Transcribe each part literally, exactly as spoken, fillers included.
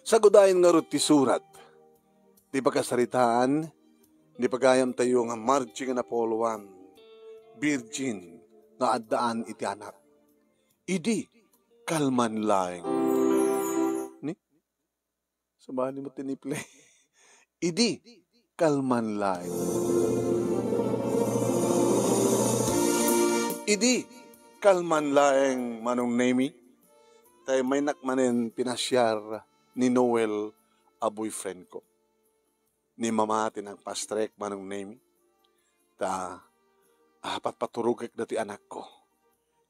Sagudayen ngarud ti surat, ti pakasaritaan ni pagayamtayo nga Margie nga napuluan, virgin nga addaan iti anak. Idi kalman laeng. Ni? Sabali mo tiniple. Idi kalman laeng. Idi kalman laeng, Manong Nemi, tay maynak manen pinasiar ni Noel a boyfriend ko. Ni Mama ti nangpastrek, Manong Nemi. Ta, ah, patpaturogek dati anakko.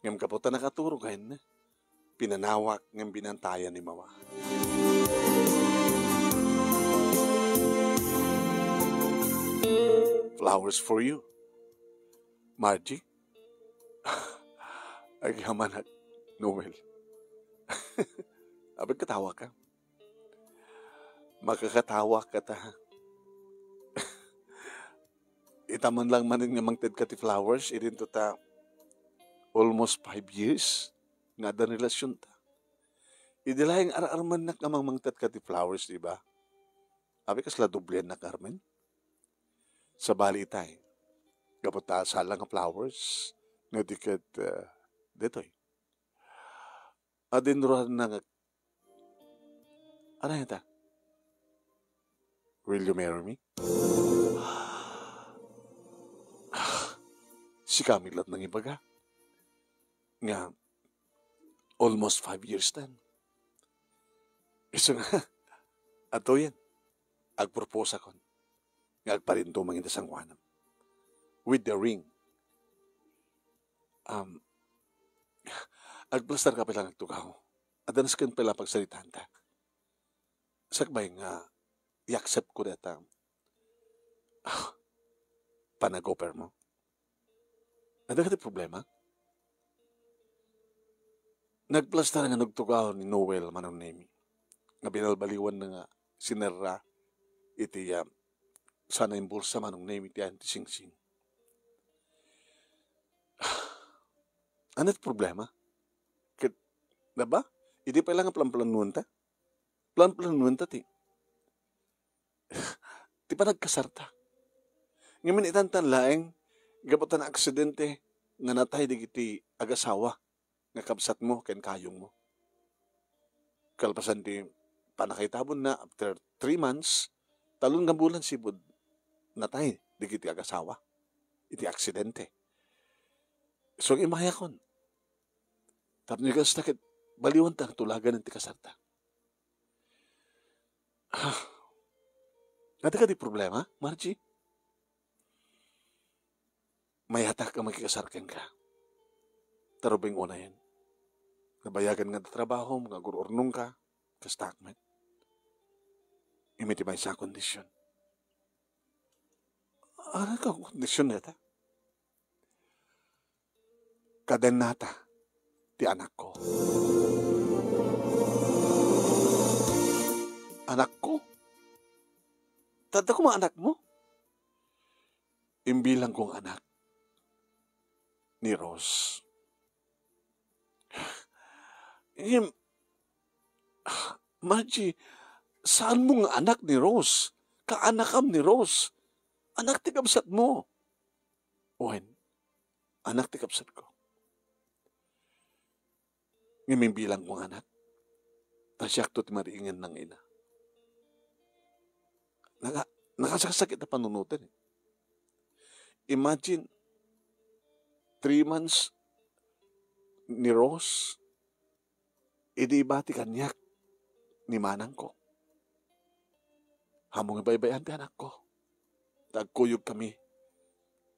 Ngem gapu ta nakaturogen, pinanawak ngem binantayan ni Mama. Flowers for you, Margie. Agyamanak, Noel. Apay katawa ka? Makakatawa ka ta. Ita man lang manen nga mangted ka ti flowers, idinto ta almost five years nga adda relasyon ta. Idi laeng ar-armennak nga mangmangted ka ti flowers, di ba? Apay kasla dobliannak armen? Sabali itay. Gapu ta sala nga flowers, nga di ket, ah, detoy. Adinruarna nga, ano yata? Will you marry me? Sika met laeng nangibaga nga almost five years ten. Isu nga, adtoyen, agproposakon nga agparintumeng iti sangoanam. With the ring. Um, agplastar ka pay laeng agtugaw. Adda nasken pay laeng pagsaritaanta. Sakbay nga, i-accept ko dayta, ah, panag-offer mo. Adda kadi problema? Nagplastar nga nagtugaw ni Noel, Manong Nemi. Nga binalbaliwan na nga sinerra iti, ah, sana imbolsa, Manong Nemi, ti ayan ti singsing. Ano ti problema? Ket, diba? Idi pay laeng nga planplanuenta? Planplanuenta ti, ti panagkasarta. Ngem itantan laeng, gapu ta naaksidente nga natay dagiti agasawa nga kabsatmo ken kayongmo. Kalpasan ti pannakaitabonna, after three months, talon nga bulan sipud natay dagiti agasawa iti aksidente. So, imayakon. Tapno kasta ket baliwanta nga tulaganen ti kasarta. Ah, adda kadi problema, Margie? Mayatak a makikasar kenka. Ta rubing unayen. Nabayagan nga trabahom, nga agur-urnongka, kastak met. Imi ti maysa a kondisyon. Ano ka kondisyon dayta? Kadennata ti anakko. Anakko? Tadda koma anakmo? Imbilang kong anak ni Rose. Im-, Margie, saan mo nga anak ni Rose? Kaanakam ni Rose. Anak ti kabsat mo. Wen, anak ti kabsat ko. Ngem imbilang ko nga anak, ta siakto ti mariingen nang ina. Naka-, nakasakit a panunoten eh. Imagine, three months ni Rose, idi ibati kaniak ni manangko. Ammom nga baybay-an ti anakko. Ta agkuyogkami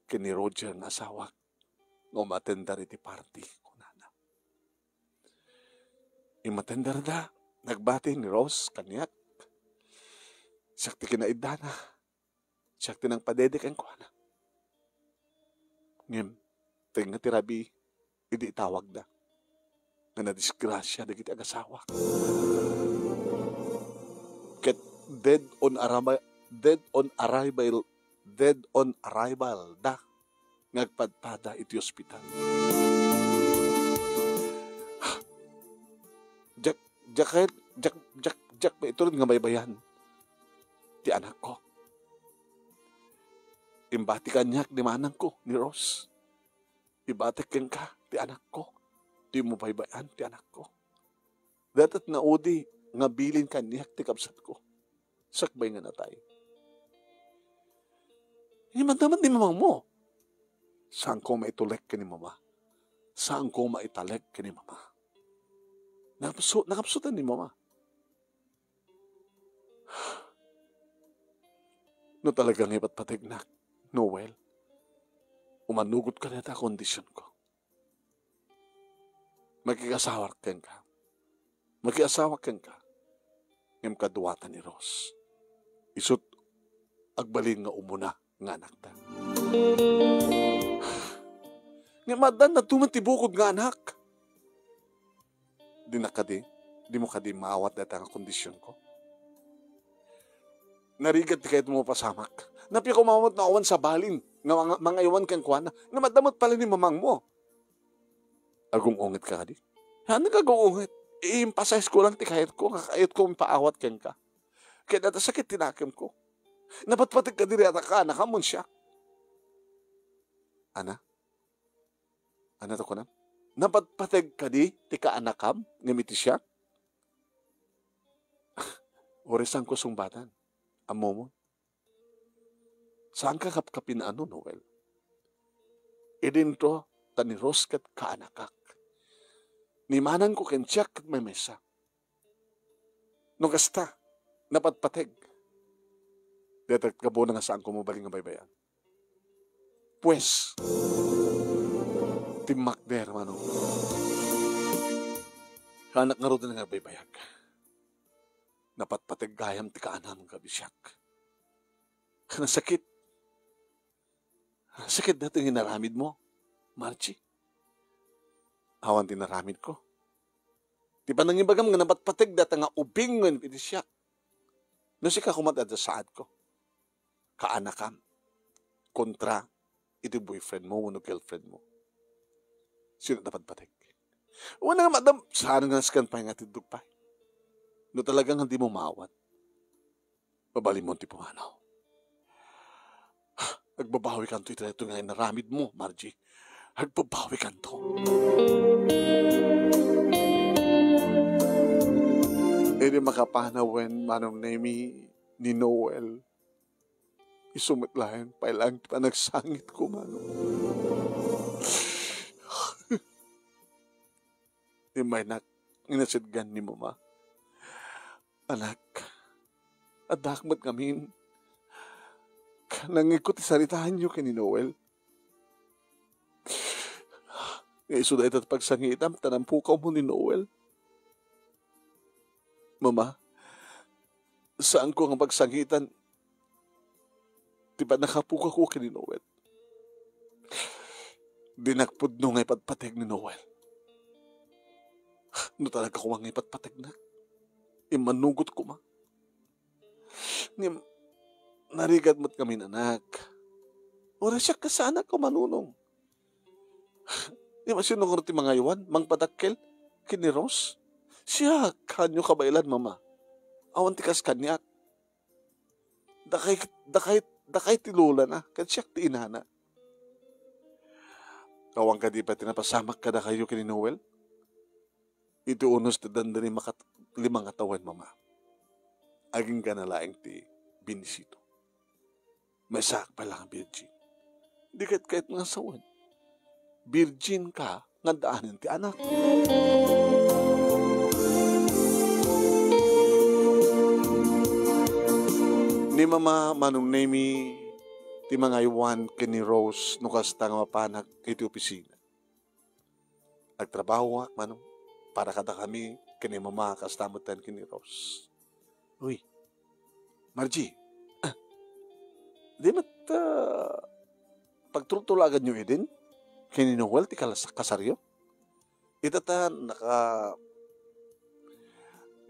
ken ni Roger nga asawak nga umatender iti party, kunana. Imatenderda, nagbati ni Rose kaniak. Siak ti kinaiddana. Siak ti nangpadede kenkuana. Ngem, tengnga ti rabii idi itawagda nga nadisgrasia dagiti agasawak. Ket dead on arrival, dead on arrival, dead on arrival da nga agpadpada iti ospital. Diak, diak, diak, diak, Diak maitured nga baybay-an ti anakko. Imbati kaniak ni manangko, ni Rose. Ibatek kenka ti anakko. Dimo baybay-an ti anakko. Dayta ti naudi nga bilin kaniak ti kabsatko sakbay nga natay. Ngem adda met ni mamangmo. Saanko maitulek ken ni mama. Saanko maitalek ken ni mama. Nakapso-, nakapsutan ni mama. No talaga nga ipatpategnak, Noel, umanugot ka dayta a kondisionko. Makikasawa kenka. Makikasawa kenka. Ngem kaduata ni Rose. Isut' agbalin nga umuna nga anakta. Ngem addan nattuman ti bukod nga anak. Dinak kadi, dimo kadi maawat dayta nga kondisionko? Narigat ti kayatmo mapasamak. Napiako met no awan sabalin nga manga-, mangaywan kenkuana. Ngem adda met pala ni mamangmo. Agung-unget ka kadi? Haan nga agung-unget? Iimpasaysko lang ti kayatko, nga kayatko impaawat kenka. Ket adda sakit ti nakemko. Napatpateg kadi dayta kaanakam wen siak? Ana? Ania ti kunam? Napatpateg kadi ti kaanakam ngem iti siak? Uray saanko sungbatan. Ammomon. Saanka kapkapinaano, Noel. Idinto ta ni Rose ket kaanakak. Ni manangko ken siak ket maymaysa. No kasta, napatpateg. Dayta gapuna nga saanko mabalin nga baybay-an. Pues, timmakder, Manong. Kaanak ngaruden nga agbaybayag. Napatpateg gayam ti kaanam gapu siak. Nasakit. Nasakit daytoy nga inaramidmo, Margie. Awan ti inaramidko. Ti panangibagam nga napatpateg dayta nga ubing nga iti siak. No sika koma ti adda saadko. Kaanakam. Kontra iti boyfriend mo wenno girlfriend mo. Sino napatpateg? Wen nga, madam, saan nga nasken pay nga tiddog pay? No talaga nga dimo maawat, mabalinmo ti pumanaw. Agbabawikanto iti daytoy nga inaramidmo, Margie. Agbabawikanto. Idi makapanaw wen Manong Nemy ni Noel, isu met laeng pay laeng ti panagsangitko, Manong. Immaynak, inasidgan ni Mama. Anak, addaak met ngamin. Nangngegko ti saritaanyo ken ni Noel. Nga isu dayta ti pagsangitam ta nampukawmo ni Noel. Mama, saanko nga pagsangitan ti pannakapukawko ken ni Noel. Dinak pudno nga ipatpateg ni Noel. No talaga koma nga ipatpategnak, immanugot koma. Ngem, narigat met ngamin, anak. Uray siak kasaanak a manunong. Ngem, asino ngarud ti mangaywan, mangpadakkel ken ni Rose? Siak, kaanyo kabaelan, Mama. Awan ti kas kaniak. Dakay, dakay, dakay ti lolana, ket siak ti inana. Awan kadi pay ti napasamak kadakayo ken ni Noel? Iti unos ti dandani makat-, lima nga tawen, Mama. Agingga na laeng ti binisito. Maysaak pay la nga virgin. Di ket kayat nga sawen. Virgin ka nga addaanen ti anak. Ni Mama, Manong Nemy, ti mangaywan ken ni Rose no kasta nga mapanak iti opisina. Agtrabahoak, Manong, para kadakami ken ni Mama, kasta metten ken ni Rose. Uy, Margie, ah, di met, ah, pagtultulaganyo idin ken ni Noel ti kalas-, kasaryo? Ita ta naka-,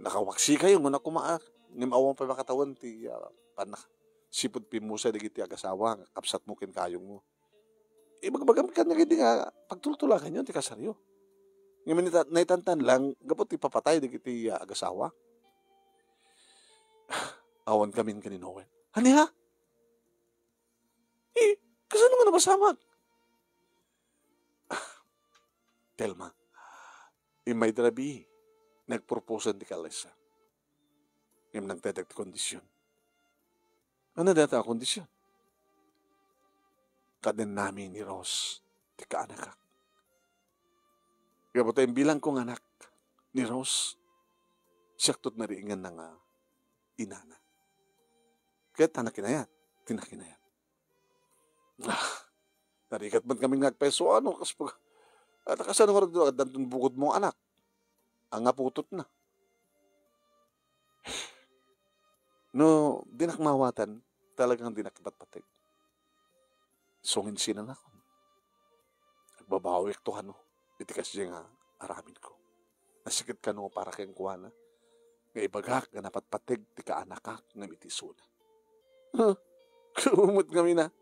nakawaksikayo, nguna koma, ah, ngem awan pay makatawen ti, ah, panna-, sipud pimmusay dagiti agasawa nga kabsatmo ken kayongmo. Ibagbagam kaniak idi nga pagtultulaganyo ti kasaryo. Ngem naitan-, naitantan lang gapu ti papatay dagiti, ah, agasawa. Awan kamin ken ni Noel. Ania? Eh, kasano nga napasamak? Ah, Telma, immay dayta rabii, nagproposan ti kalesa. Ngem nagdaydayak ti kondisyon. Ania dayta a kondisyon? Kaden nami ni Rose ti kaanakak. Gapu ta imbilangko nga anak ni Rose, siakto ti nariinganna nga inana. Ket ti nakinayat, ti nakinayat. Ah, narigat man kami nga agpayso, ano, kas pag-, at kasano nga addanton bukodmo nga anak? Ang aputotna. No, dinak mawatan, talagang dinak ipatpateg. Sungin sinanakon. Agbabawik to kano, iti kasdiay nga aramidko. Nasakit kano para kenkuana, nga ibagak nga napatpateg ti kaanakak ngem iti isuna. Huh? Kumot kami na.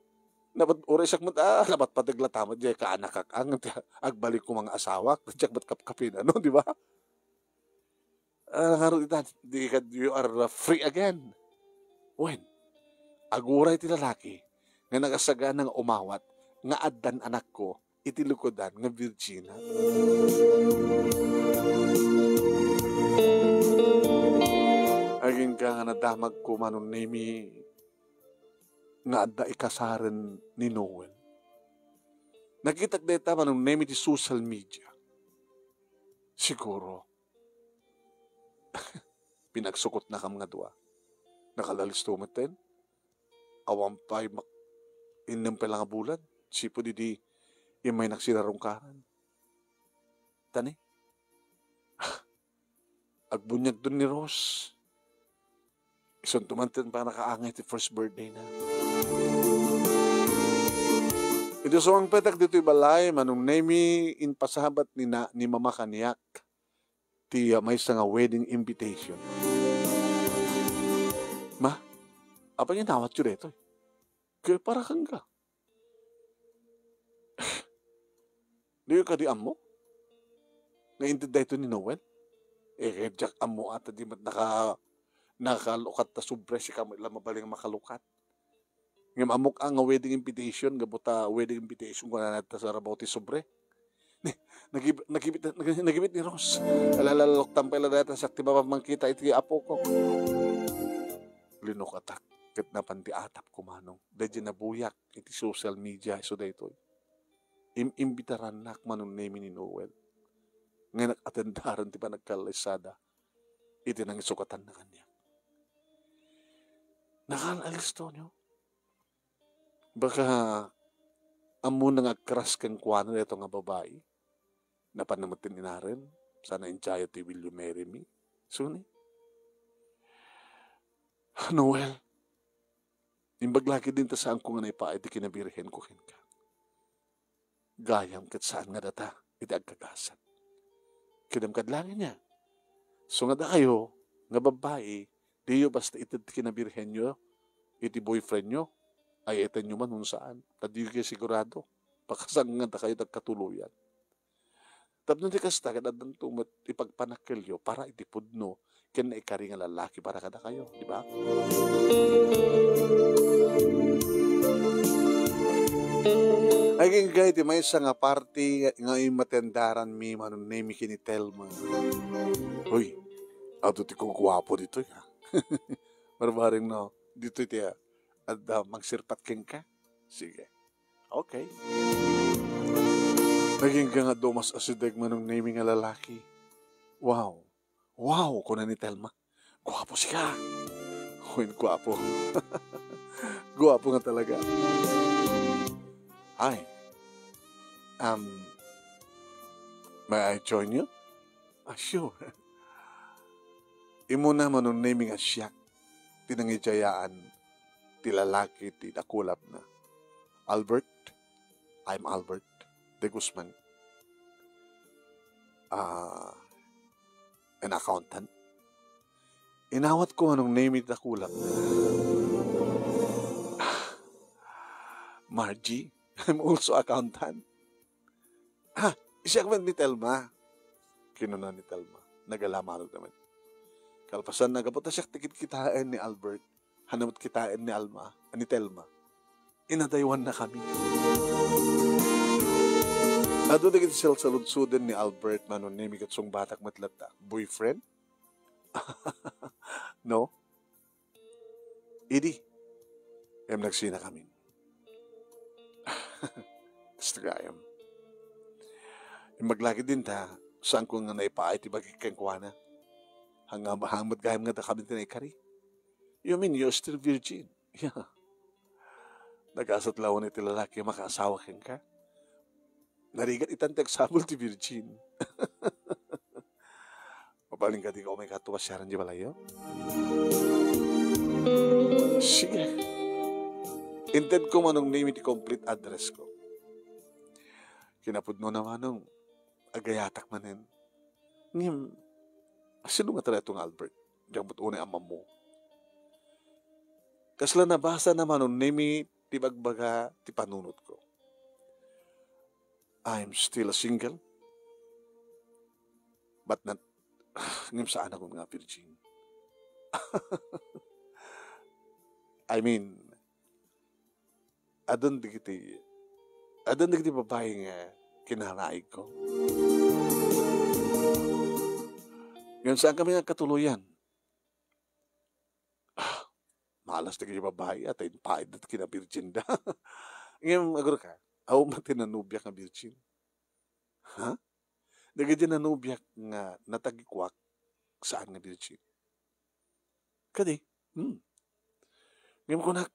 Napat-, uray siak met, ah, napatpateg latta met diay kaanakak, ang ti agbalikko nga asawak, diak met kapkapin, ano, di ba? Ah, ngarud ita, di ka, you are, uh, free again. Wen, aguray ti lalaki nga nagasagana nga umawat nga addan anakko iti lukodan nga Virginia. Agingga nga nadamagko, Manong Nemi, nga adda ikasaren ni Noel. Nakitak dayta, Manong Nemi, ti social media. Siguro, pinagsukotnakam nga dua. Nakalalis to metten. Awan pay mak-, innem pay la nga bulan. Sipud idi immay naksirarungkaran. Tani? Agbuniagton ni Rose. Isunto man ti panakaangay ti first birthday na. Idi sumangpetak ditoy balay, Manong Nemi, impasabat ni na, ni Mama kaniak ti, ah, maysa nga wedding invitation. Ma, apay nga inawatyo daytoy? Ket para kenka. Diyo kadi ammo nga inted daytoy ni Noel? Eh, diak ammo a ta di met naka-, nakalukat ta sobre, sika met la mabalin nga makalukat. Ngem ammok a nga wedding invitation, gapu ta wedding invitation kunana ta sa rabaw ti sobre. Ni, nagib-, nagibit, nag-, nagibit ni Rose. Alalaluktan pay la dayta siak ti mapamangkita iti apok. Linukatak ket napan ti atapko, Manong. Daydi nabuyak iti social media isu daytoy. Im-imbitarannak, Manong Nemi, ni Noel nga nag-atendaren ti panagkalesada iti nangisukatanna kaniak. Nakal-, alisto nyo? Baka ammona nga agkras kenkuana daytoy nga babai. Napanna met ti inarem, sana injayo ti "Will you marry me?" Suni? Noel, imbag la ketdin ta saanko nga naipaay ti kinabirhenko kenka. Gayam ket saan nga data iti agkagasan. Kidem kad langit niya. So nga dakayo nga babbai, diyo basta ited ti kinabirhenyo iti boyfriendyo, ay-ayetenyo man no saan, ta diyo kay sigurado. Pakasangngandakayo ti agkatuloyan. Tapno ti kasta, ket addanto met ipagpanakkelyo para iti pudno ken naikari nga lalaki para kadakayo, di ba? Agingga iti maysa nga party nga immatendaranmi, Manong Nemi, ken ni Telma. Hoy, adu ti kuguapo ditoy, ha? Barbareng no, ditoy ti, ah, adda mangsirpat kenka. Sige. Okay. Agingga nga dumas asideg, Manong Nemi, nga lalaki. Wow. Wow, kuna ni Telma. Guapo sika. Wen, guapo. Guapo nga talaga. Hi. Um, may I join you? Ah, sure. Immuna, Manong Nemi, nga siak ti nangijayaan ti lalaki ti dakulapna. Albert, I'm Albert de Guzman. Ah, an accountant. Inawatko, Manong Nemi, ti dakulapna. Margie, I'm also accountant. "Ah, siak met ni Telma," kinuna ni Telma. Nagala manok naman. Kalpasan na, gapu ta siak ti kitkitaen ni Albert, Hanna met kitaen ni Alma, ni Telma. Inadaywannakami. Adu dagiti salsaludsoden ni Albert, Manong Nemi, ket sungbatak met latta. Boyfriend? No? Idi, em, nagsinakamin. Gusto gayam. Imbag lagi din ta, saan ko nga naipaay ti bagik kenkuana. Hanga, hangmat gayam nga dakami ti naikari. You mean you're still virgin? Yeah. Nagasat lawen iti lalaki a makaasawa kenka. Narigat itan ti agsapul ti virgin. Mabalin kadi ka umay kato pasiaran di balayo? Sige. Intedko, Manong Nemi, ti complete address ko. Kinapudno na, Manong, agayatak manen. Ngem, sino nga talaga itong Albert? Diak met unay ammo. Kasla nabasa na, Manong Nemi, ti bagbaga ti panunotko. I'm still a single, but not, ngem saan ako nga virgin. I mean, adun dagiti, adun dagiti babai nga kinaraigko. Ngem saan kami nagkatuloyan. Ah, malas dagiti babai, a, ta impaayda ti kinavirginda. Ngem, agur ka, awan met ti nanobiak nga virgin. Ha? Dagiti nanobiak nga natagikuak, saan nga virgin. Kadi, hmm. Ngem kunak,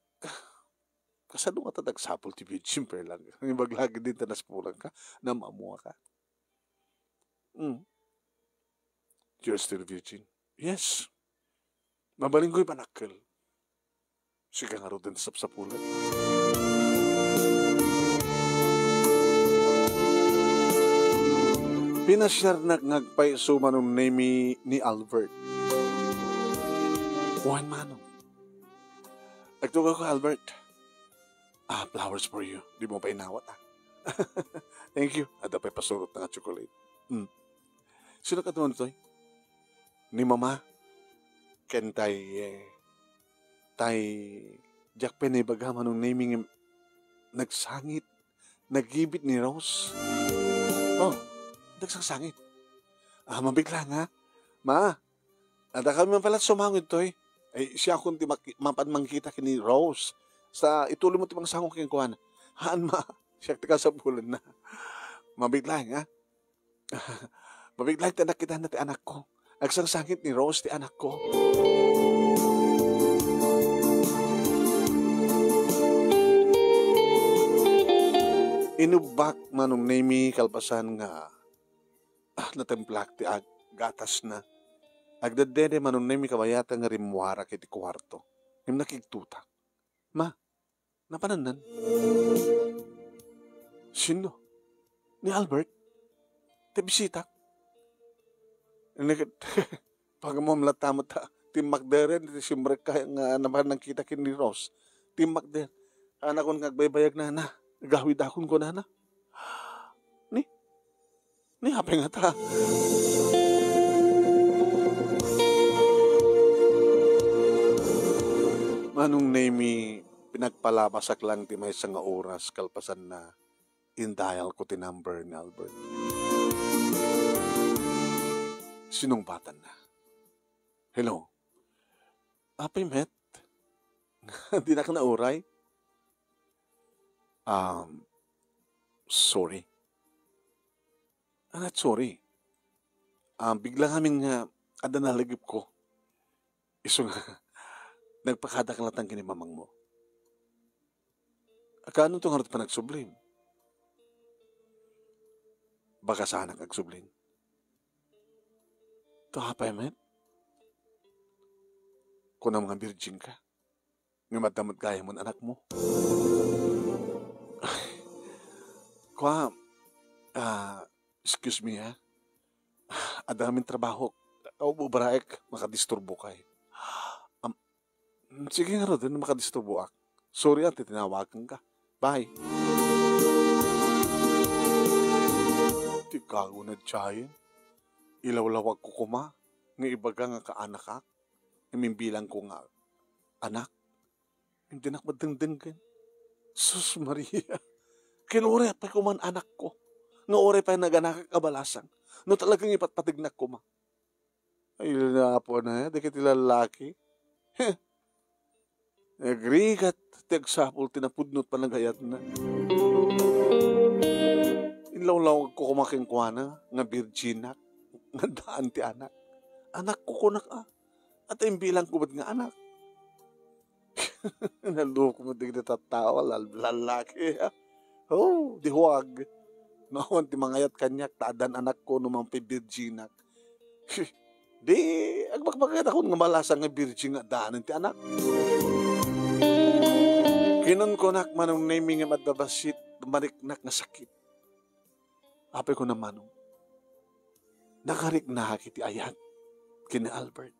kasano nga ta nagsapul ti virgin per lang? Imbag lagi din ta naspulan ka, namamua ka. Hmm. You're still virgin? Yes. Mabalin ko'y panakkel. Sika ngaruden sapsapulan. Pinasiarnak nga agpaiso, Manong Nemi, ni Albert. Wen, Manong. Agtugaw ka, Albert. Ah, flowers for you. Di mo pa inawat, ah. Thank you. Adda pay pasurot nga chocolate. Hmm. Sino ka tuon, Toy? Ni Mama. Ken tay, eh, tay, diak pay naibaga, Manong Nemi, nga nagsangit, nagibit ni Rose. Oh, nagsangsangit. Ah, mabigla nga. Ma, adda kami man pala sumango ditoy. Ay, siakon ti maki-, mapan mangkita ken ni Rose. Sa ituloy mo ti pangsango kenkuana. Haan, Ma, siak ti kasapulanna. Mabigla nga. Mabigla ti anak kita na ti anakko. Agsangsangit ni Rose ti anakko. Inubbak, Manong Nemi, kalpasan nga, ah, natemplak ti ag-, gatasna. Agdedede, Manong Nemi, kabayatan nga rimmuarak iti kuarto. Ngem nakigtutak. Ma, napanannan? Sino? Ni Albert? Ti bisitak? Ini ket, pagammom latta met ta, timmakderen, ti simrek ka nga napan nangkita ken ni Rose. Timmakder. Anakon nga agbaybayag na, na, gawid akon kunana. Ni? Ni apay ngata? Manong Nemi, pinagpalabasak lang ti maysa nga oras kalpasanna, indial ko ti number ni Albert. Sinungbatanna. Hello? Apay met? Dinak nauray? Um, sorry. Ah, not sorry. Ah, bigla ngamin nga adda nalagipko. Isu nga, nagpakadak latta ken ni mamangmo. Kaano to ngarud panagsublim? Baka saanak agsublim. To apay met? Kunam nga virgin ka. Ngem adda met gayam anakmo. Ay, kua, ah, excuse me, ha? Adda ngamin trabaho. Ubaraek, makadisturbo kay. Am, sige ngarud, no makadisturboak. Sorry, ah, ti tinawagan ka. Bye. Ti gago na, Giant. Ilawlawag ko koma nga ibaga nga kaanakak. Imimbilang ko nga anak. Dinak madengdenggen. Sus Maria, ken uray pay koma anakko, nga uray pay naganakak a balasang, no talagang ipatpategnak koma. Ay, napo na, dagiti lallaki. Heh. Agrigat ti agsapul ti napudno ti panagayatna. Inlawlawagko koma kenkuana nga birjinak, nga addaan ti anak. Anakko kunak a, ata imbilangko met nga anak. Nalukong met dagiti tattao, lal-, lallaki, ha? Oh, di huwag. No awan ti mangayat kaniak, ta addan anakko no mangpibirjinak. Di, agbakbakadakon nga malasa nga birjin nga addaanen ti anak. Kinunkunak, Manong Nemi, nga madda bassit, mariknak nga sakit. Apay ko na, Manong, nakariknak iti ayat ken ni Albert.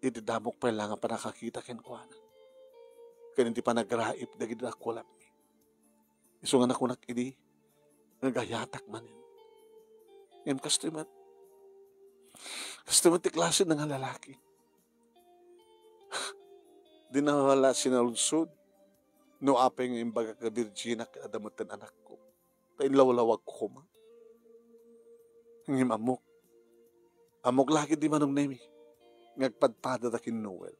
Iti damok pay la nga pannakakita kenkuana, ken iti panagraip dagiti dakulami. Isu nga nakunak idi nga agayatak manen. Ngem kastoy met, kastoy met ti klase na nga lalaki. Di na la sinaludsod no apay nga imbagak nga birjinak ket adda metten anakko. Ta inlawlawagko koma. Ngem ammok, ammok la ketdi, Manong Nemi, nga agpadpadada ken Noel.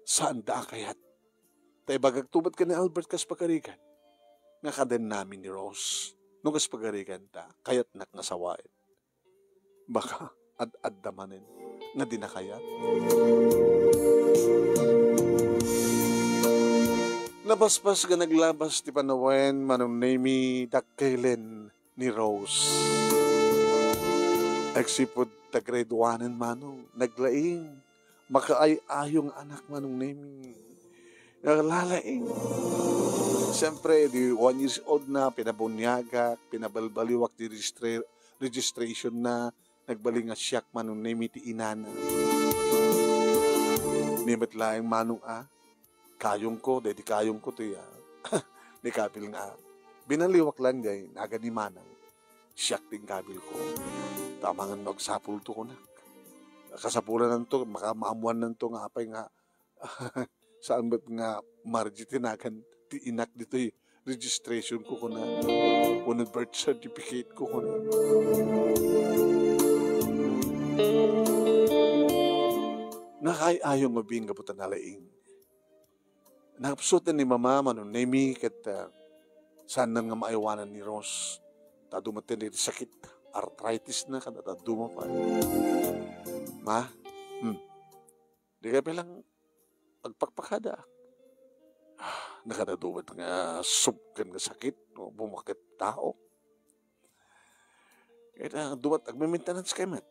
Saanda a kayat. Ta ibagakto met ken ni Albert kas pagarigan nga kadennamin ni Rose. No kas pagarigan ta, kayatnak nga sawaen. Baka ad-adda manen nga di nakayat. Napaspas nga naglabas ti panawen, Manong Nemi, dakkelen ni Rose. Agsipud ta grade one-en, Manong, naglaing. Makaay-ayo nga anak, Manong Nemi. Naglalaing. Siyempre, di one years old na, pinabuniagak, pinabalbaliwak ti registra-, registration na, nagbalin nga siak, Manong Nemi, ti inana. Ni met laeng, Manong, a, kayongko, daydi kayongko ti, ah, ni kabil nga, binaliwak lang jay, nagan ni Manang, siak ti inkabilko. Tamangan no agsapulto kunak. Kasapulananto, maka-, maammuannanto nga apay nga, saan met nga Margie ti nagan ti inak ditoy registration ko kuna, wenno birth certificate ko kuna. Nakaay-ayo nga ubing gapu ta nalaing. Napsut ni Mama, Manong Nemi, ket, ah, saan nga maaywanan ni Rose. Ta adu met ti sakit, arthritis na, kada ta adu met pay. Ma, hmm. Di ka bilang agpakpakada. Ah, nakadadu met nga subken nga sakit, no, bumakit tao. Kaya dumat, agme-maintenance kay met.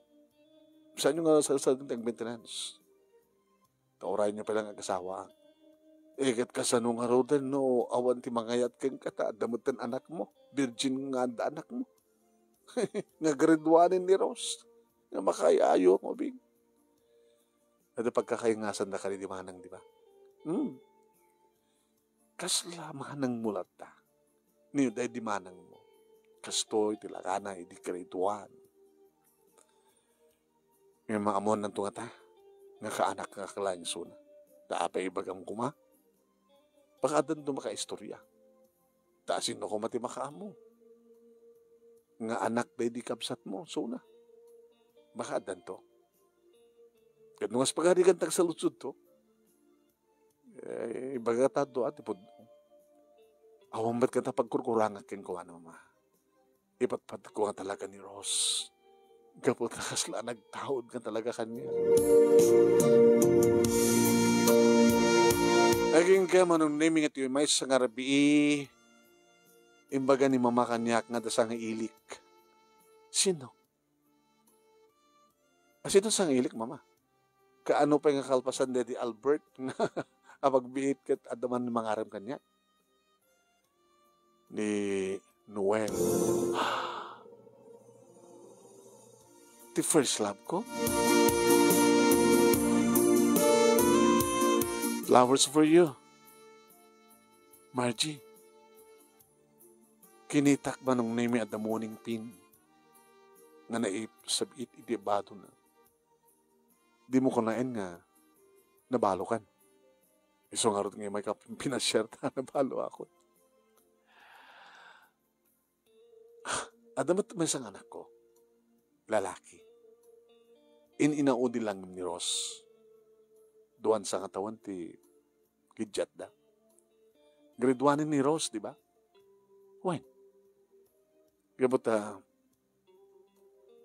Saan nga sa, sa, agme-maintenance? Ta uray nyo palang agasawa. Eh, ket kasano ngaruden no awan ti mangayat kenka ta adda metten anakmo, virgin nga adda anakmo. Nga grade one ni Rose. Nga makaay-ayo nga ubing. Adda pagkakaingasan da kadi di manang, di ba? Hmm. Kasla manang mo latta. Ni daydi manang mo. Kastoy ti lakana idi grade one. Nga maamuan nanto nga ta, nga kaanak nga kalaing suna. Ta apay ibagam kuma? Baka addan to makaistorya. Ta asino kuma ti makaammo? Nga anak daydi kabsat mo, suna. Baka addan to. Ket no kas pagarigan tagsaludsod to, eh, ibaga ta adu ti pudno. Awan met kata pagkurkurangak kenkuana, Mama. Ipatpatko nga talaga ni Rose. Gapu ta kasla nagtaud nga talaga kaniak. Agingga, Manong Nemi, nga ti maysa nga rabii, imbaga ni Mama kaniak nga adda sangailik. Sino? Asino sangailik, Mama? Kaano pay nga kalpasan daydi Albert nga apagbiit ket adda man mangarem kaniak? Ni Noel. Ti first love ko? Flowers for you, Margie. Kinitak, Manong Nemi, adda moning pin nga naisab-it iti badona. Dimo kunaen nga nabalokan. Isu ngarud nga imayka pinasiar ta nabaluakon. Adda met maysa nga anakko, lalaki. In-inaudi lang ni Rose. Duan sa nga tawen ti kiddiatda. Grade one ni Rose, di ba? Wen. Gapu ta,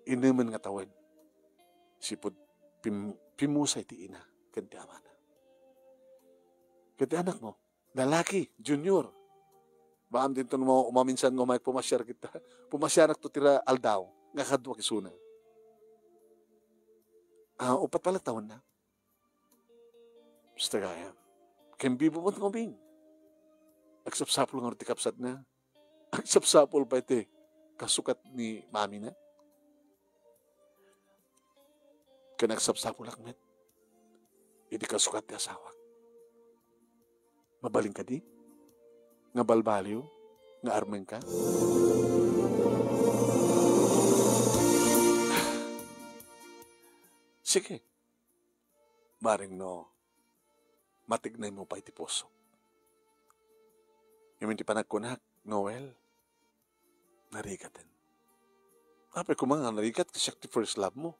inemen nga tawen. Sipud pim-, pimusay ti ina ken ti amana. Ket ti anakmo, lalaki, junior. Baka dinto mo umaminsan nga umayk pumasiar kita. Pumasiarak to tira aldaw, nga kadua kisuna. Ah, upat pala taon na. Basta gayam. Ken bibo met nga ubing. Agsapsapul nga ti kapsatna. Agsapsapul pay ti kasukat ni mami na. Ken agsapsapulak met iti kasukat ti asawak. Mabalin kadi? Nga balbaliw? Nga armeng ka? Sige. Bareng no, matignay mo pay ti puso. Ngem ti panagkunak, Noel, narigaten. Apay koma nga narigat, ket siak ti first love mo.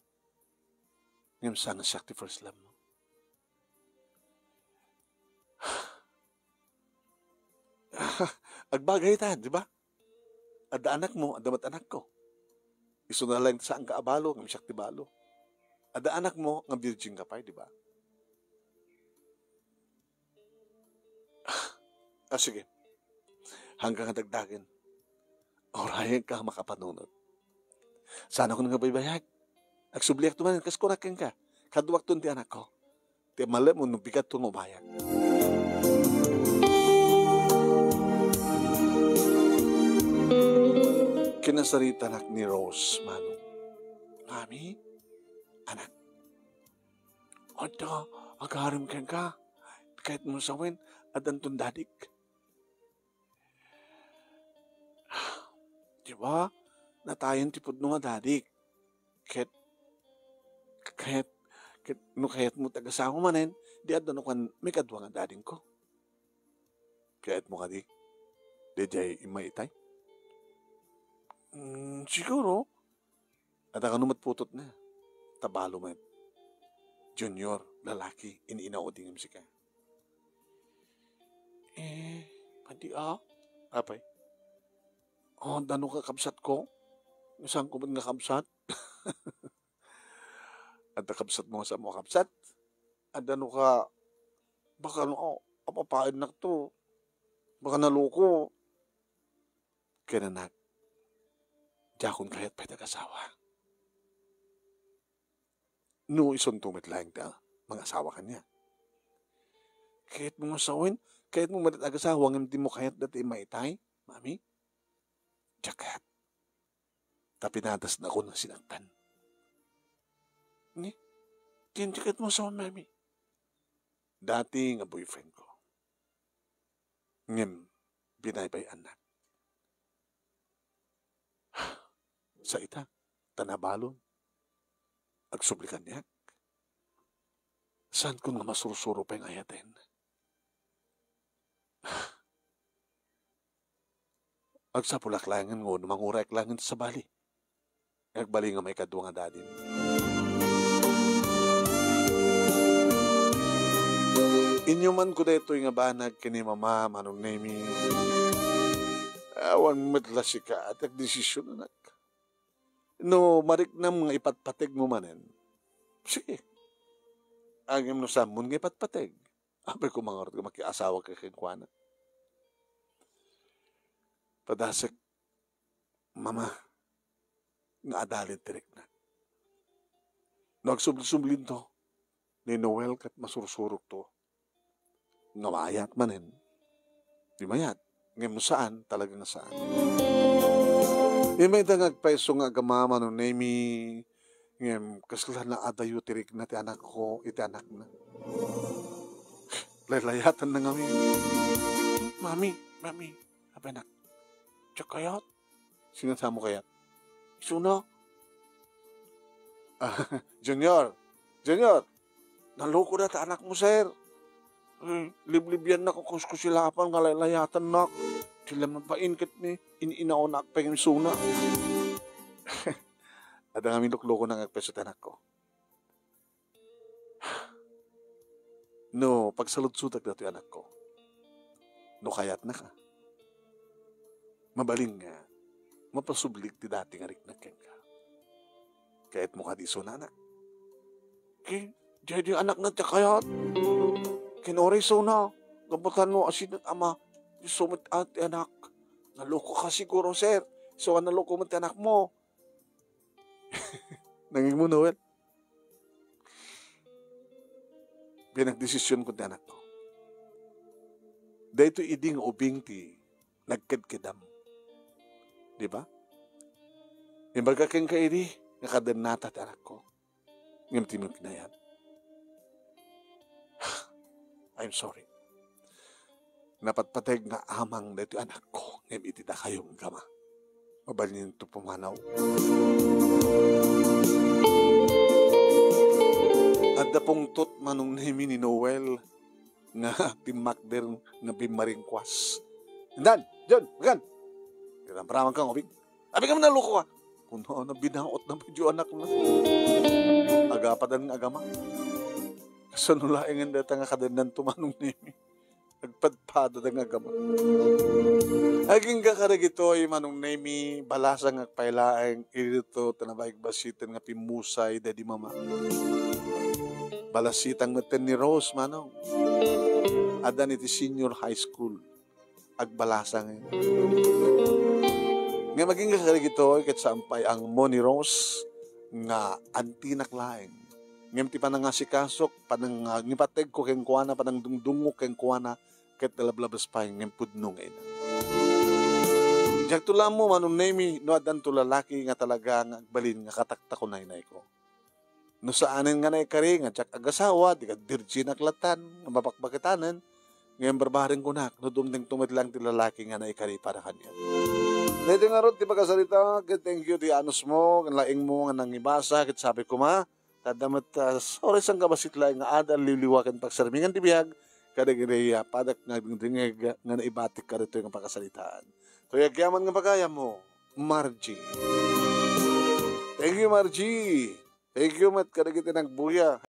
Ngem saan a siak ti first love mo? Agbagay ta, di ba? Adda anakmo, adda met anakko. Isuna laeng ti saanka a balo, ngem siak ti balo. Adda anakmo, nga virgin ka pay, di ba? Ah, sige. Haanka nga dagdagen. Urayenka a makapanunot. Saanakon nga baybayag? Agsubliakto manen, kas kunak kenka. Kaduakton ti anakko. Ti malem no bigatto nga umayak. Kinasaritanak ni Rose, Manong. Mami, anak. Adda, agarem kenka. Kayatmo sawen, addanton dadik. Di ba? Natayen ti pudno nga dadik. Ket, ket, ket, no kayatmo ti agasawa manen, di adda no kan maikadua nga dadingko. Kayatmo kadi? Diay immay itay? Mm, siguro. Adda kano met putotna. Ta balo met. Junior, lalaki, in-inaudi ngem sika. Eh, padi a? Apay? Oh, adda no ka kabsatko? Saan ko met nga kabsat? Adda kabsatmo nga saan mo a kabsat? Adda no ka, baka no, apapaennakto. Baka naloko. Ken anak, diakon kayat pay ti agasawa. No isunto met laeng ti, ah, mangasawa kaniak. Kayatmo nga sawen, kayatmo met agasawa ngem dimo kayat dayta immay itay, mami? Diak kayat. Ta pinadasnakon a sinaktan. Ni? Diak kayatmo sawen, mami. Dati nga boyfriend ko. Ngem binaybay-annak. Sa ita, ta nabalon. Agsubli kaniak. Saankon nga masursuro pay nga ayaten. Agsapulak laengen nga no mangurayak laengen ta sabali. Agbalin nga maikadua nga dadim. Inyumanko daytoy nga banag ken ni Mama, Manong Nemi. Awan met la sika ti agdesision, anak. No mariknam nga ipatpategmo manen, sige. Ngem no saanmon nga ipatpateg, apay koma ngarud nga makiasawaka kenkuana? Padasek, Mama, nga adalin ti riknak. No agsubli-sublinto ni Noel ket masursurokto nga mayat manen. Di mayat. Ngem no saan, talaga nga saan. Immay ita nga agpayso nga agamamano, Nemi, ngem kasla naadayo ti rikna ti anakko iti anakna. Laylayatanna ngamin. Mami, mami, apay nak. Diak kayat. Sino ti saanmo kayat? Isuna. Ah, Junior. Junior. Naloko dayta anakmo, sir. Eh, liblibiannak a kuskusilapan nga laylayatannak. Ti la mabain ket ni in-inaonak pay nga isuna. Adda ngamin luklokonak nga agpayso ti anakko. No, pagsaludsodak datoy anakko. No kayatnaka. Mabalin nga, mapasublik ti dati nga riknak kenka. Kayatmo kadi isuna, anak? Ken, daydi anakna ti kayat. Ken uray isuna, gapu ta no, asin ama, isu met a ti anak. Naloko ka siguro, sir. Isu a naloko met ti anakmo. Nangingmo, Noel? Pinagdesisyonko ti anakko. Daytoy idi nga ubing ti nagkedkedam. Di ba? Imbaga kenka idi nga kadennata ti anakko. Ngem dimo kinayat. I'm sorry. Napatpateg nga amang daytoy anakko, ngem iti dakayo nga agama. Mabalinenyo pumanaw. Adda pungtot Manong Nemi ni Noel nga timmakder nga bimmaringkuas. Indan, John, magan! Kinamraman ka nga ubing. Abi ka man naloko ka. Kunana, binaot na medyo anakna. Agapadan nga agama. Kasano laengen dayta nga kadennan to Manong Nemi? Agpadpada nga agama. Agingga kadagitoy Manong Nemi, balasang agpaylaeng, irito ta nabaig basiten nga pimmusay daydi mama. Balasitang metten ni Rose, Manong. Addan iti senior high school. Agbalasang. Ngem agingga kadagitoy ket saan pay a ammo ni Rose nga antinak laeng. Ngem ti panangasikasok, panangipategko kenkuana, panangdungdungngok kenkuana, ket nalablabes pay ngem pudno nga ina. Diakto la ammo, Manong Nemi, no addanto lalaki nga talaga nga agbalin nga kataktakon naynayko. No saanen nga naikari nga diak agasawa, di kad virgin ak latan, nga mabakbaketanen, ngem barbareng kunak, no dumtengto met laeng ti lalaki nga naikari para kaniak. Daytoy ngarud ti pakasarita, ket thank you ti anusmo, ken laengmo nga nangibasa, ket sabi koma, ta adda met, ah, sorry, sangkabassit laeng nga adal, liwliwa ken pagsermingan ti biag, kadagiti, ah, padak nga agdingdingeg nga naibatik kadagitoy nga pakasaritaan. Toy agyaman nga pagayammo, Margie. Thank you, Margie. Thank you met kadagiti nagbuya.